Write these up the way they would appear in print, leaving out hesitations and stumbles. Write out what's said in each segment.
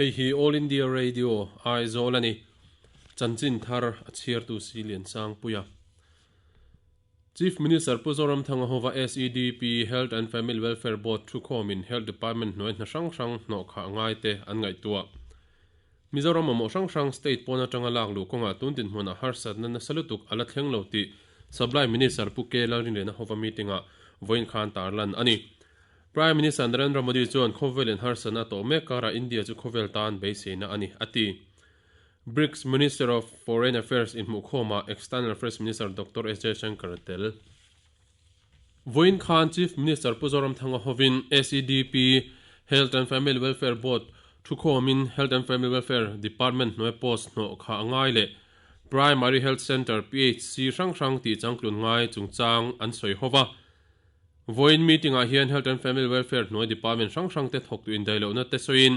Hei hi All India Radio, Aizawl a ni. Chanchin thar a chhiartu si Liansangpuia. Chief Minister Pu Zoramthanga hova SEDP, Health and Family Welfare Board thukhawmin Health Department hnuai hna hrang hrang hnawh khah ngaite an ngaihtuah. Mizoram mamawh hrang hrang state pawn atanga lak luh kawngah tun dinhmunah harsatna nasa lutuk a la thleng lo tih Supply Minister Pu K Lalrinliana hova meeting-ah vawiin khan tarlan a ni. Prime Minister Narendra Modi chuan khawvelin harsatna a tawh mek karah India chu khawvel tan beiseina a ni, a ti. BRICS Minister of Foreign Affairs inhmuhkhawmah External Affairs Minister Doctor S Jaishankar a tel. Vawiin khan Chief Minister Pu Zoramthanga hovin SEDP, Health and Family Welfare Board thukhawmin Health and Family Welfare Department hnuai post hnawh kha a ngai leh Primary Health Centre, PHC, hrang hrang tih changtlun ngai chungchang an sawi hova. Vawiin meeting ah hian Health and Family Welfare hnuai department hrang hrang te thawktu indaihlohna te sawiin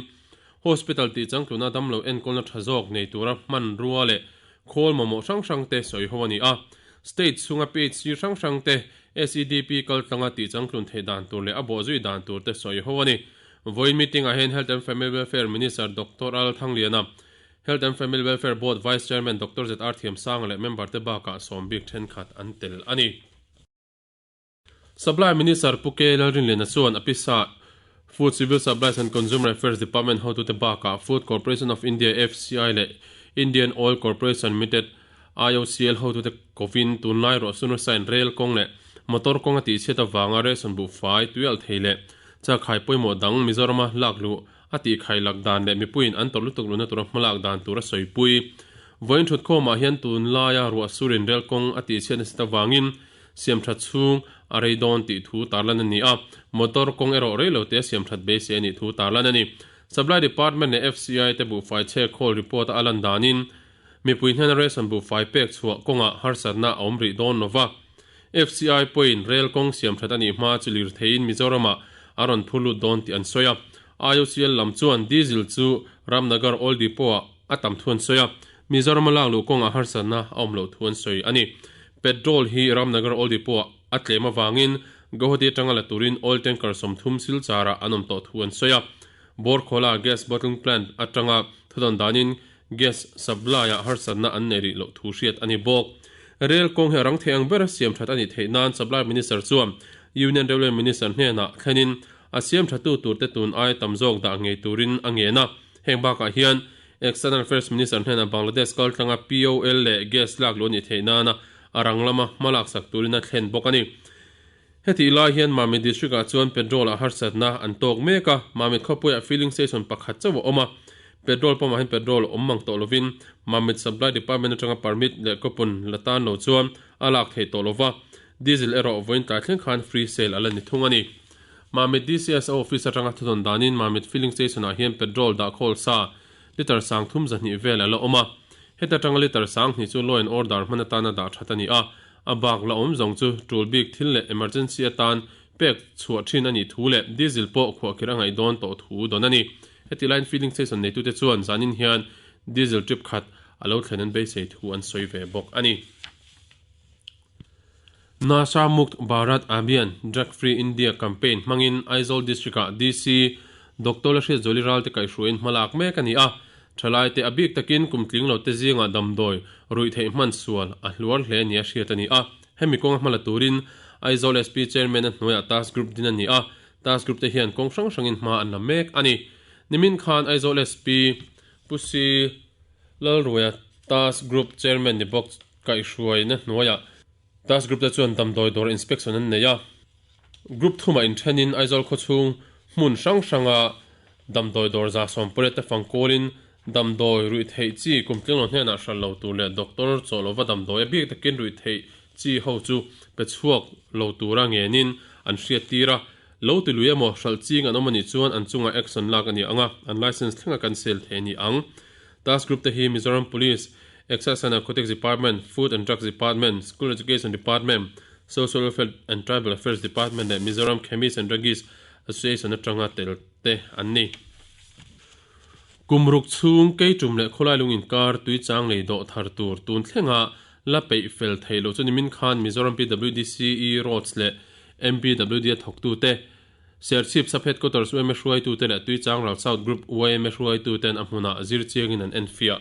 Hospital tih changtluna damlo enkawlna tha zawk nei tura hmanrua leh khawl mamawh hrang hrang te sawi ho a ni a. State chhunga PHC hrang hrang te SEDP kaltlanga tih changtlun theih dan tur leh a bawhzui dan tur te sawi ho a ni. Vawiin meeting ah hian Health and Family Welfare Minister Doctor Al Thangliana, Health and Family Welfare Board Vice Chairman Doctor ZR Thiamsanga leh member te bakah sawmbik thenkhat an tel a ni. Supply Minister Pu K Lalrinliana chuan a pisa Food Civil Supplies and Consumer Affairs Department hotute bakah Food Corporation of India, FCI, leh Indian Oil Corporation Limited, IOCL, hotute kovin tunlai rawh sunrsain rel kawng leh motor kawng a tihchhiat avanga ration buhfai, tuialh thei leh chakhai pawimawh dang Mizorama lak luh a tihkhai lak dan leh mipuiin an tawrh lutuk luhna tura hmalak dan tur a sawipui. Vawiin thutkhawmah hian tunlaia ruah surin rel kawng a tihchhiat nasa avangin siamthat chhung a rei dawn tih thu tarlan a ni a, motor kawng erawh rei lo te siamthat beisei a nih thu tarlan a ni. Supply Department leh FCI te buhfai chhek khawl report a lan danin mipui hnena ration buhfai pek chhuah kawngah harsatna a awm rih dawn lova. FCI pawhin rel kawng siamthat a nih hma chu lirtheiin Mizoramah a rawn phur lut dawn tih an sawi a. IOCL lam chuan diesel chu Ramnagar Oil Depot-ah a tam thu an sawi a, Mizorama lak luh kawngah harsatna a awm loh thu an sawi a ni. Petrol hi Ramnagar Oil Depot-ah a tlem avangin Guwahati atanga la turin oil tanker 30 Silchar-ah an awm tawh thu an sawi a. Borkhola Gas Bottling Plant atanga thudawn danin gas supply-ah harsatna an nei rih loh thu hriat a ni bawk. Rail kawng hi a rang thei ang ber siam that a nih theih nan Supply Minister chuan Union Railway Minister hnenah thlenin a siam thatu turte tun ai tam zawk dah ngei turin a ngen a. Heng bakah hian External Affairs Minister hnenah Bangladesh kaltlanga POL leh gas lak luh a nih theih nana a rang lama hma laksak turin a thlen bawk a ni. Hetih lai hian Mamit District-ah chuan petrol-ah harsatna an tawk mek a, Mamit khawpuiah filling station pakhat chauh a awm a, petrol pump-ah hian petrol a awm mang tawh lovin Mamit Supply Department atanga permit leh coupon la tan lo chuan a lak theih tawh lova, diesel erawh vawiin tlai thleng khan free sale a la ni thung a ni. Mamit DCSO office atanga thudawn danin Mamit filling station-ah hian petrol dah khawl sa litre 32 vel a la awm a, heta atanga litre 2000 chu law and order hman atana dah that a ni a, A bak la awm zawng chu tul bik thil leh emergency atan pek chhuah thin a nih thu leh diesel pawh khuahkhirh a ngaih dawn tawh thu dawn a ni. Heti laiin filling station neitute chuan zanin hian diesel trip khat a lo thlen an beisei thu an sawi ve bawk a ni. Nasha Mukt Bharat Abhiyan, Drug Free India campaign hmangin Aizawl District-ah DC Doctor Lalhriatzuali Ralte kaihhruaiin hma lak mek a ni a. Thalaite a bik takin kum tling lote zingah damdawi ruih theih hman sual a hluar hle nia hriat a ni a. Hemi kawnga hmala turin Aizawl SP Chairman-a hnuaiah Task Group din a ni a, Task Group te hian kawng hrang hrangin hma an la mek a ni. Nimin khan Aizawl SP Pu Si Lalruaia Task Group Chairman ni bawk kaihhruaina hnuaiah Task Group te chuan damdawi dawr inspection an nei a. Group thumah inthenin Aizawl khawchhung hmun hrang hranga damdawi dawr 180 te fang kawlin damdawi ruih theih chi kum tlinglo hnenah hral lo tur leh doctor chaw lova damdawi a bik takin ruih theih chi ho chu pe chhuak lo tura ngenin an hriat tir a. Lo ti lui emaw hralh ching an awm a nih chuan an chungah action lak a ni ang a, an license thlenga cancel thei a ni ang. Task Group te hi Mizoram Police, Excise and Narcotics Department, Food and Drugs Department, School Education Department, Social Welfare and Tribal Affairs Department leh Mizoram Chemist and Druggist Association atanga tel te an ni. Kum ruk chhung Keitum leh khawlai lung inkar tui chang lei dawh thar tur tun thlenga la peih fel theih loh chu nimin khan Mizoram PWDCE Roads leh MPWD a thawktute. Serchhip Sub Headquarters yma hruaitute leh Tuichangral South Group yma hruaituten a hmunah zir chiangin an enfiah.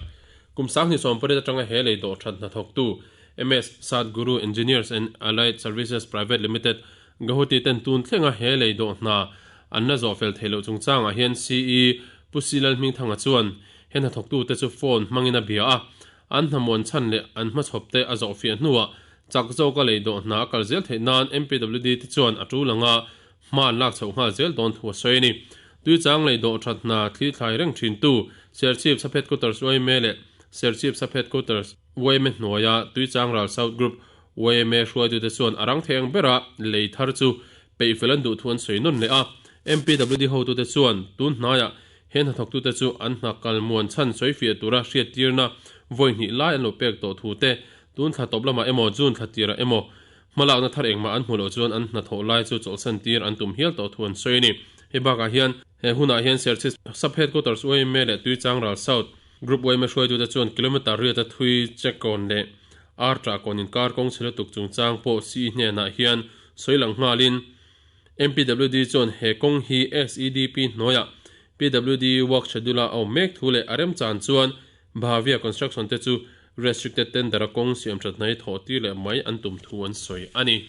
Kum 2018 atanga he lei dawh that hnathawktu MS Sadguru Engineers and Allied Services Private Limited Gauhati ten tun thlenga he lei dawh hna an la zawh fel theih loh chungchangah hian CE Pu Si Lalhmingthanga chuan he hnathawktute chu phone hmangin a bia a, an hnamuan chhan leh an hmachhawpte a zawh fiah hnuah chak zawka lei dawh hna a kal zel theih nan MPWD te chuan a tul anga hma an lak chhoh nghal zel dawn thu a sawi a ni. Tuichang lei dawh that hna thli thlai reng thintu Serchhip Sub Headquarters yma leh Serchhip Sub Headquarters yma hnuaia Tuichangral South Group yma hruaitute chuan a rang thei ang bera lei thar chu peih fel an duh thu an sawi nawn leh a. MPWD hotute chuan tun hnaiah he hnathawktute chu an hna kal muan chhan sawi fiah tura hriattirna vawi hnih lai an lo pek tawh thu te, tun thla tawp lamah emaw June thla tirah emaw hmalakna thar engmah an hmu loh chuan an hnathawh lai chu chawlhsan tir an tum hial tawh thu an sawi a ni. Hei bakah hian he hunah hian Serchhip Sub Headquarters yma leh Tuichangral South Group yma hruaitute chuan kilometre riata thui chekawn leh Arṭah kawn inkar kawng chhe lutuk chungchang pawh CE hnenah hian sawi lang nghalin MPWD chuan he kawng hi SEDP hnuaiah PWD work schedule-a a awm mek thu leh a remchan chuan Bhavya Construction te chu restricted tender-a kawng siam that hnai thawh tir leh mai an tum thu an sawi a ni.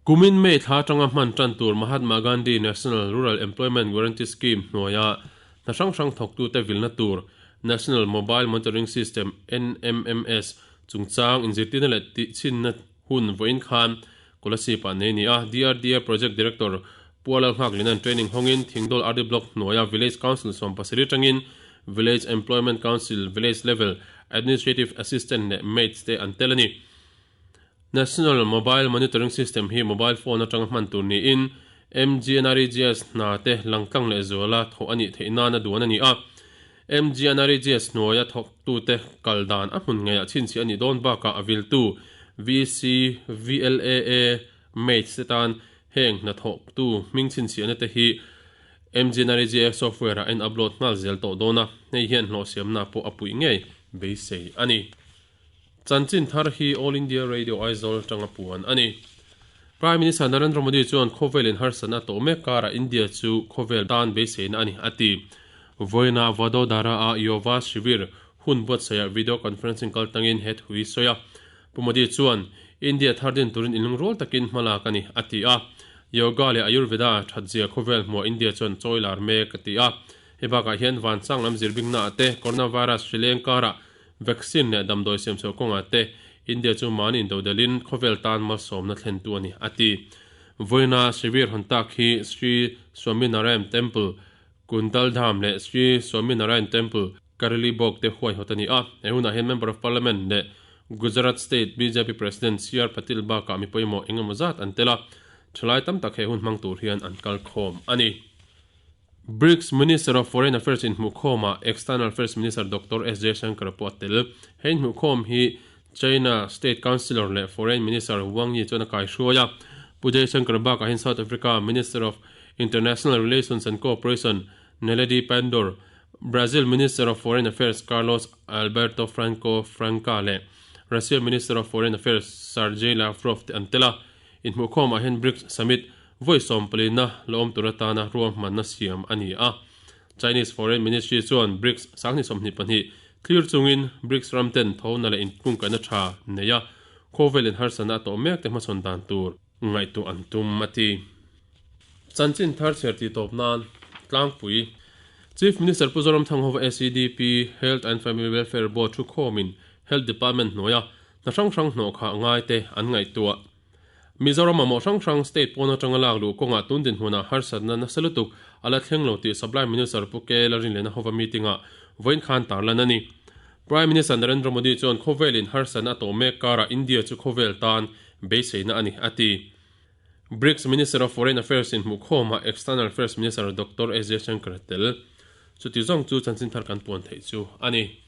Kumin May thla atanga hman tan tur Mahatma Gandhi National Rural Employment Guarantee Scheme hnuaia hna hrang hrang thawktute vilna tur National Mobile Monitoring System, NMMS, chungchang inzirtirna leh tihchhinna hun vawiin khan Kolasib-ah nei a ni a. DRDA Project Director Pu Lalnghaklina'n training hawngin Thingdawl RD Block hnuaia Village Council 70 atangin Village Employment Council Village Level Administrative Assistant leh Mates te an tel a ni. National Mobile Monitoring System hi mobile phone atanga hman tur niin MGNREGS hna te langtlang leh zuala thawh a nih theih nana duan a ni a. MGNREGS hnuaia thawktute kal dan a hmun ngeiah chhinchhiah a nih dawn bakah a viltu VC, VLAA, Mates te tan heng hnathawktu hming chhinchhiahna te hi MGNREGS software ah a in upload nghal zel tawh dawn a, hei hian hlawhsiamna pawh a puih ngei beisei a ni. Chanchin thar hi All India Radio Aizawl atanga puan a ni. Prime Minister Narendra Modi chuan khawvelin harsatna a tawh mek karah India chu khawvel tan beiseina a ni, a ti. Vawiina Vadodara-a Yuva Shivir hun buatsaihah video conferencing kal tangin he thu hi sawi a. Pu Modi chuan, India thar din turin inlungrual takin hmalak a ni, a ti a. Yoga leh Ayurveda thatzia khawvel hmuah India chuan chawi lar mek, a ti a. Hei bakah hian vansang lam zirbingnaah te coronavirus hrileng karah Vaccine leh damdawi siamchhuah kawngah te India chu mahni indodelin khawvel tan malsawmna thlentu a ni, a ti. Vawiina Shivir hawn tak hi Sri Swaminarayan Temple, Kundal Dham leh Sri Swaminarayan Temple, Kareli Bog te huaihawt a ni a. He hunah hian Member of Parliament leh Gujarat State bjp President CR Patil bakah mi pawimawh engemaw zat an tel a, thalai tam tak he hun hmang tur hian an kal khawm a ni. BRICS Minister of Foreign Affairs inhmuhkhawmah External Affairs Minister Doctor S Jaishankar pawh a tel. He inhmuhkhawm hi China State Councillor leh Foreign Minister Wang Yi chuan a kaihruai a. Pu Jaishankar bakah hian South Africa Minister of International Relations and Cooperation Naledi Pandor, Brazil Minister of Foreign Affairs Carlos Alberto Franco Franca leh Russia Minister of Foreign Affairs Sergei Lavrov te an tel a. Inhmuhkhawmah hian BRICS Summit vawi sawmpalina la awm tur atana ruahmanna siam a ni a. Chinese Foreign Ministry chuan BRICS 2022 thlir chungin BRICS ram ten thona leh inkungkaihna tha nei a, khawvel inharsatna a tawh mek te hmachhawn dan tur ngaihtuah an tum a ti. Chanchin thar chher tih tawp nan tlangpui Chief Minister Pu Zoram Thanghova SEDP Health and Family Welfare Board thukhawmin Health Department hnuaia Hna hrang hrang hnawh kha ngai te an ngaihtuah. Mizoram mamawh hrang hrang state pawn atanga lak luh kawngah tun dinhmunah harsatna nasa lutuk a la thleng lo tih Supply Minister Pu K Lalrinliana hova meeting-ah vawiin khan tarlan a ni. Prime Minister Narendra Modi chuan khawvelin harsatna a tawh mek karah India chu khawvel tan beiseina a ni, a ti. BRICS Minister of Foreign Affairs inhmuhkhawmah External Affairs Minister Doctor S Jaishankar a tel. Chuti zawng chu chanchin thar kan puan theih chu a ni.